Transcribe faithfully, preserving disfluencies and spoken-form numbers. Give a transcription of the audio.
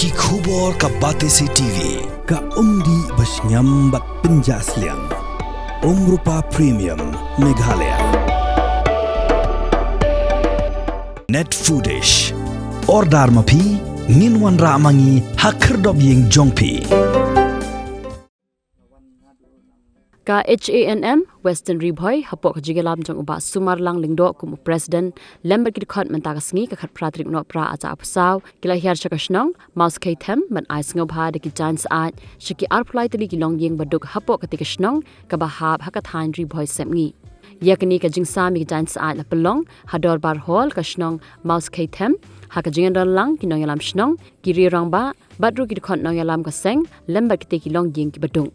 Ki khubor ka Batesi T V. Ka umdih ba shngiam bad pynjah sliang. Umrupa Premium Meghalaya. Net Foodish. Order ma phi, ngin wanrah ma ngi ha khyrdop ïing jong phi. Ka H A N M Western Ri Bhoi hapoh ka jingïalam jong u Bah Sumarlang Lyngdoh kum u President lem bad ki dkhot mynta ka sngi ka khatphra tarik Nohprah arhajar arphew saw ki la hiar sha ka shnong Mawskheithem ban ai sngewbha da ki jaiñ syaid sha ki arphew lai tylli ki longïing ba duk hapoh katei ka shnong kaba hap ha ka thaiñ Ri Bhoi Sepngi. Ïa kane ka jingsam ïa ki jaiñ syaid la pynlong ha Dorbar Hall ka shnong Mawskheithem ha ka jingïadonlang ki nongïalam shnong, ki riew rangbah bad ruh ki dkhot nongïalam ka seng lem bad kitei ki longïing kiba duk.